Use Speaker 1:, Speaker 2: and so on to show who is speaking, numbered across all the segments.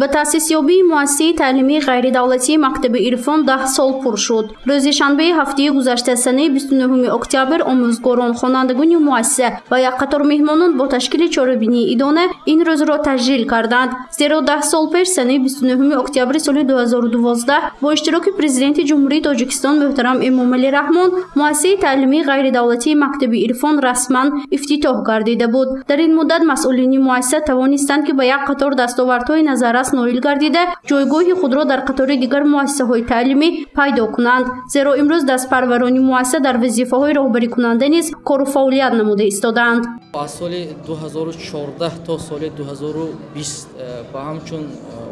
Speaker 1: Ба таъсисёбии муассисаи таълимии ғайридавлатии мактаби Ирфон 10 сол пур шуд. Рӯзи шанбеи ҳафтаи гузашта, санаи 29 октябр, омӯзгорон, хонандагони муассиса ва як қатор меҳмонон бо ташкили чорабинии идона ин рӯзро таҷлил карданд. Зеро 10 сол пеш, санаи 29 октябри соли 2012, бо иштироки Президенти Ҷумҳурии Тоҷикистон муҳтарам Эмомалӣ Раҳмон муассисаи таълимии ғайридавлатии мактаби Ирфон расман ифтитоҳ гардида буд. Дар ин муддат масъулини муассиса тавонистанд, ки ба як қатор дастовардҳои назаррас ноил гардида, ҷойгоҳи худро дар қатори дигар муассисаҳои таълимӣ пайдо кунанд. Зеро имрӯз дастпарварони муассиса дар вазифаҳои роҳбарикунанда низ кору фаъолият намуда истодаанд.
Speaker 2: Аз соли 2014 то соли 2020 ба ҳамчун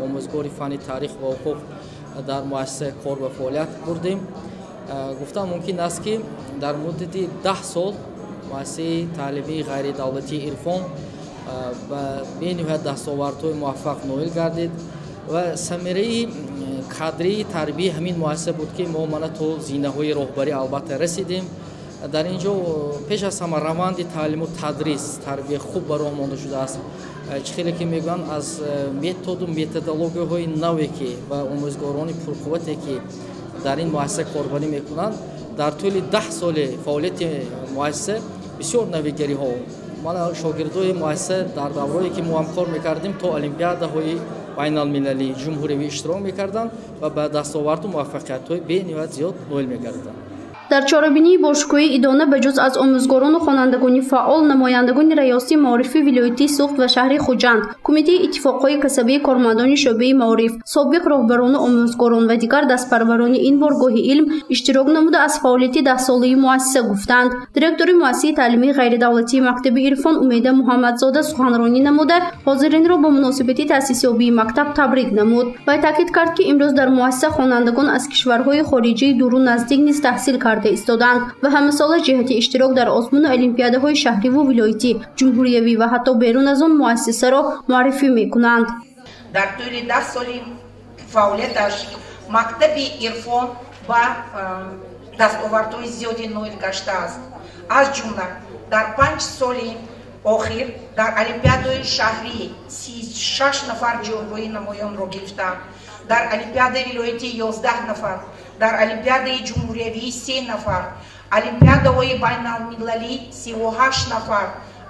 Speaker 2: омӯзгори фанни таърих ва ҳуқуқ дар муассиса кор ва фаъолият бурдем. Гуфтан мумкин аст, ки дар муддати 10 сол муассисаи таълимии ғайридавлатии Ирфон ба бениҳоят дастовардҳои муваффақ ноил гардид ва самираи кадрии тарбияи ҳамин муассиса буд, ки мо мана то зинаҳои роҳбарӣ албатта расидем. Дар ин ҷо пеш аз ҳама раванди таълиму тадрис, тарбия хуб ба роҳ монда шудааст. Чӣ хеле ки мегӯянд, аз методу методологияҳои наве ки ва омӯзгорони пурқуввате ки дар ин муассиса корбарӣ мекунанд, дар тӯли 10 соли фаъолияти муассиса бисёр навигариҳо. Мана шогирдои муассиса дар даврое ки мо ҳам кор мекардем, то олимпиадаҳои байналмилалӣ, ҷумҳуриявӣ иштирок мекарданд ва ба дастоварду муваффақиятҳои бениҳоят зиёд ноил мегардиданд.
Speaker 1: Дар чорабинии бошукӯҳи идона ба ҷуз аз омӯзгорону хонандагони фаъол, намояндагони раёсати маорифи вилоятии Суғд ва шаҳри Хуҷанд, Кумитаи иттифоқҳои касабии кормандони шӯъбаи маориф, собиқ роҳбарону омӯзгорон ва дигар дастпарварони ин боргоҳи илм иштирок намуда, аз фаъолияти даҳсолаи муассиса гуфтанд. Директори муассисаи таълимии ғайридавлатии мактаби Ирфон Умеда Муҳаммадзода суханронӣ намуда, ҳозиринро бо муносибати таъсисёбии мактаб табрик намуд. Вай таъкид кард, ки имрӯз дар муассиса хонандагон аз кишварҳои хориҷии дуру наздик низ таҳсил карда истоданд ва ҳамасола ҷиҳати иштирок дар озмуну олимпиадаҳои шаҳриву вилоятӣ, ҷумҳуриявӣ ва ҳатто берун аз он муассисаро муаррифӣ мекунанд.
Speaker 3: Дар тӯли 10 соли фаъолияташ мактаби Ирфон ба дастовардҳои зиёде ноил гаштааст. Аз ҷумла дар 5 соли охир дар олимпиадаҳои шаҳрӣ 36 нафар ҷойгоҳи намоёнро гирифтаанд, дар олимпиадаи вилоятӣ 11 нафар, дар олимпиадаи ҷумҳуриявӣ 3 нафар, олимпиадаҳои байналмилалӣ 38 нафар,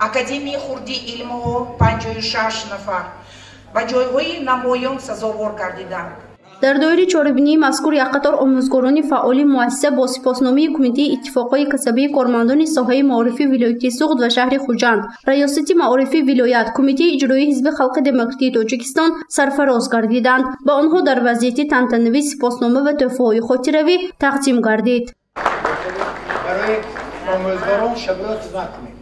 Speaker 3: академияи хурди илмҳо 56 нафар ба ҷойҳои намоён сазовор гардиданд.
Speaker 1: Дар доираи чорабинии мазкур як қатор омӯзгорони фаъоли муассиса бо сипосномаи Кумитаи иттифоқҳои касабии кормандони соҳаи маорифи вилоятии Суғд ва шаҳри Хуҷанд, Раёсати маорифи вилоят, Кумитаи иҷроии Ҳизби халқи демократии Тоҷикистон сарфароз гардиданд. Ба онҳо дар вазъияти тантанавӣ сипоснома ва тӯҳфаҳои хотиравӣ тақдим гардид.
Speaker 4: Барои омӯзгорон шабро хизмат кунем.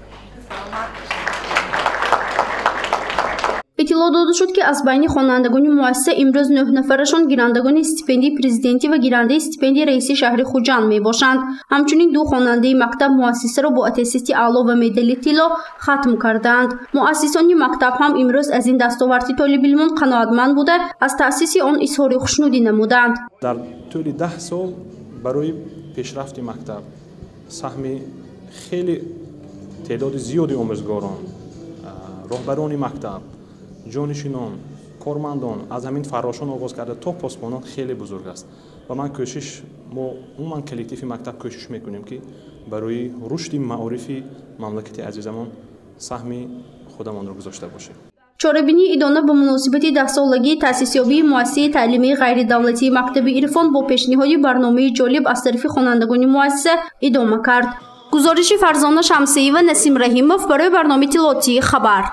Speaker 1: Иттилоъ дода шуд, ки аз байни хонандагони муассиса имрӯз 9 нафарашон гирандагони стипендияи президентӣ ва гирандаи стипендияи раиси шаҳри Хуҷанд мебошанд. Ҳамчунин 2 хонандаи мактаб муассисаро бо аттестати аъло ва медали тилло хатм кардаанд. Муассисони мактаб ҳам имрӯз аз ин дастоварди толибилмон қаноатманд буда, аз таъсиси он изҳори хушнудӣ намуданд.
Speaker 5: Дар тӯли 10 сол барои пешрафти мактаб саҳми хеле теъдоди зиёди омӯзгорон, роҳбарони мактаб, ҷонишинон, кормандон, аз ҳамин фаррошон оғоз карда то посбонон хеле бузург аст. Ва ман кӯшиш, мо умуман коллективи мактаб кӯшиш мекунем, ки барои рушди маорифи мамлакати азизамон саҳми худамонро гузошта бошем.
Speaker 1: Чорабинии идона ба муносибати даҳсолагии таъсисёбии муассисаи таълимии ғайридавлатии мактаби Ирфон бо пешниҳоди барномаи ҷолиб аз тарафи хонандагони муассиса идома кард. Гузориши Фарзона Шамсиева, Насим Раҳимов барои барномаи иттилоотии Хабар.